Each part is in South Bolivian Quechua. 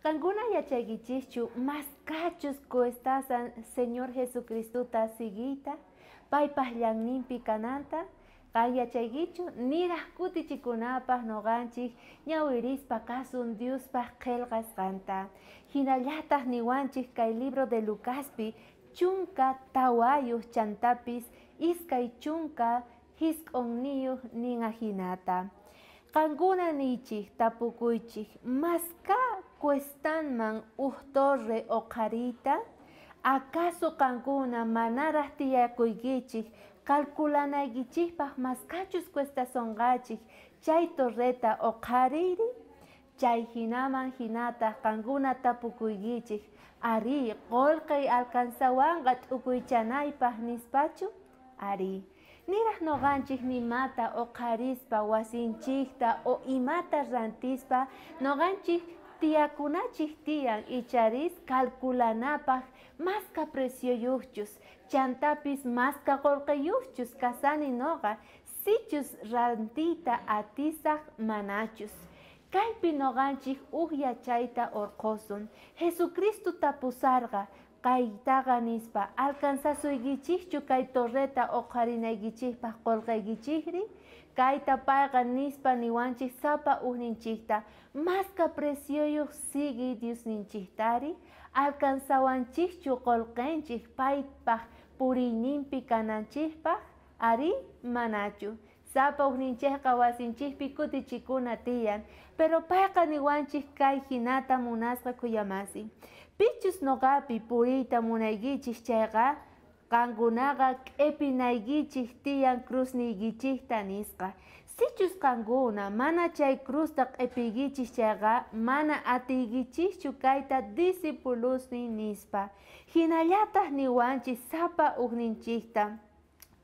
Qankuna yachaykichischu maskachus cuestasan Señor Jesucristota siguiyta, paypaj llanninpi kananta? Qan yachaykichu niraj kutichikunapaj noqanchik ñawirispa kasun Diospaj qhelqasqanta. Hinallataj niwanchik kay libro de Lucaspi 14 chantapis 29 nin ajinata. Qankuna niychik tapukuychik maska cuestanman uj torre oqhariyta? Acaso qankuna manaraj tiyakuykichik calculanaykichikpaj maskachus cuestasonqachik chay torreta oqhariyri? Chay hinaman hinataq qankuna tapukuykichik ari qolqay alcanzawanqa t'ukuychanaypaj nispachu? Ari. Niraj noqanchik nimata oqharispa wasinchikta o imata rantispa noqanchik tiyakunachik tiyan icharis calculanapaj maska precioyuqchus chantapis maska qolqeyuqchus kasani noqa sichus rantiyta atisaj manachus. Kaypi noqanchik uj yachayta orqosun. Jesucristo tapusarqa kaytaqa nispa alcanzasuykichikchu kay torreta oqharinaykichikpaj qolqeykichikri? Kayta payqa nispa niwanchik sapa ujninchikta maska precioyuq sigui Diosninchiktari? Alcanzawanchikchu qolqenchik paypaj puriyninpi kananchikpaj? Ari manachu. Sapa ujninchikqa wasinchikpi kutichikuna tiyan, pero payqa niwanchik kay hinata munasqa kuyamasi. Pichus noqapi puriyta munaykichik chayqa qankunaqa q'ipinaykichik tiyan cruzniykichikta nisqa. Sichus qankuna mana chay cruzta q'ipiykichik chayqa mana atiykichikchu kayta discipulusnin nispa. Hinallataq niwanchik sapa ujninchikta.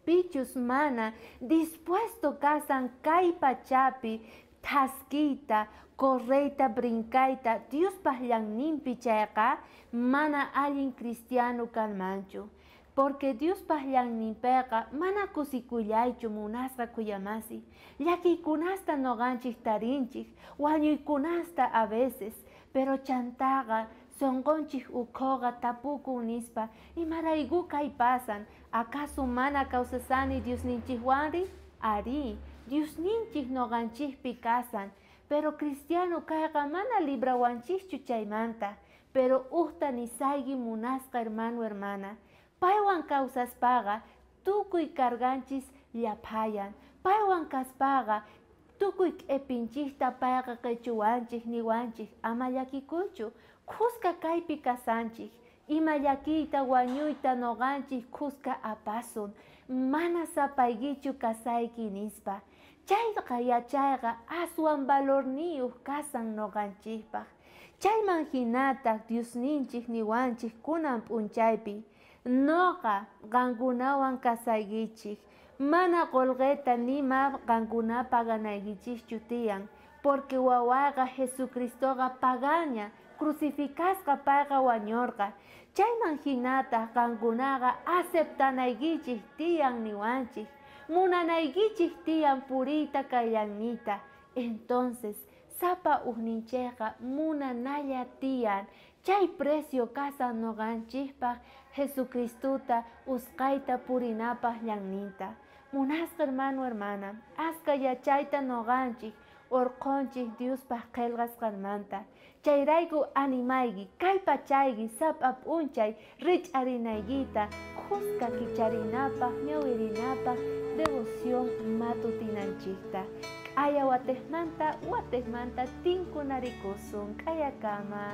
Pichus mana dispuesto kasan kay pachapi thaskiyta, correyta, brincayta, Diospaj llanninpi chayqa mana allin cristiano kanmanchu. Porque Diospaj llanninpiqa mana kusikullaychu munasqa kuyamasi. Llakiykunasta noqanchik tarinchik, wañuykunasta a veces, pero chantaqa sonqonchik ukhuqa tapukun nispa, imarayku kay pasan? Acaso mana kawsasani Diosninchikwanri? Ari, Diosninchik noqanchikpi kasan, pero cristiano kayqa mana librawanchikchu chaymanta. Pero ujta nisayki munasqa hermano hermana, paywan kawsaspaqa tukuy carganchis llaphayan, paywan kaspaqa tukuy q'ipinchikta payqa qichuwanchik niwanchik ama llakikuychu, khuska kaypi kasanchik, ima llakiyta wañuyta noqanchik khuska apasun, mana sapaykichu kasayki nispa. Chayqa yachayqa aswan valorniyuq kasan noqanchikpaj. Chayman hinataq Diosninchik niwanchik kunan p'unchaypi, noqa qankunawan kasaykichik, mana qolqeta nima qankuna paganaykichikchu tiyan, porque wawayqa Jesucristoqa pagaña, crucificasqa payqa wañurqa. Chayman hinataq qankunaqa aceptanaykichik tiyan niwanchik, munanaykichik tiyan puriyta kayllanita. Entonces, sapa ujninchikqa munanalla tiyan, chay precio kasan noqanchikpaj Jesucristota usqayta purinapaj llanninta. Munasqa hermano hermana, aska yachayta noqanchik orqhonchik Diospaj qhelqasqanmanta. Chayrayku animayki, kay pachayki sapa p'unchay rich'arinaykita khuska kicharinapaj ñawirinapaj devoción matutinanchikta. K'aya watejmanta watejmanta tinkunarikusun k'ayakama.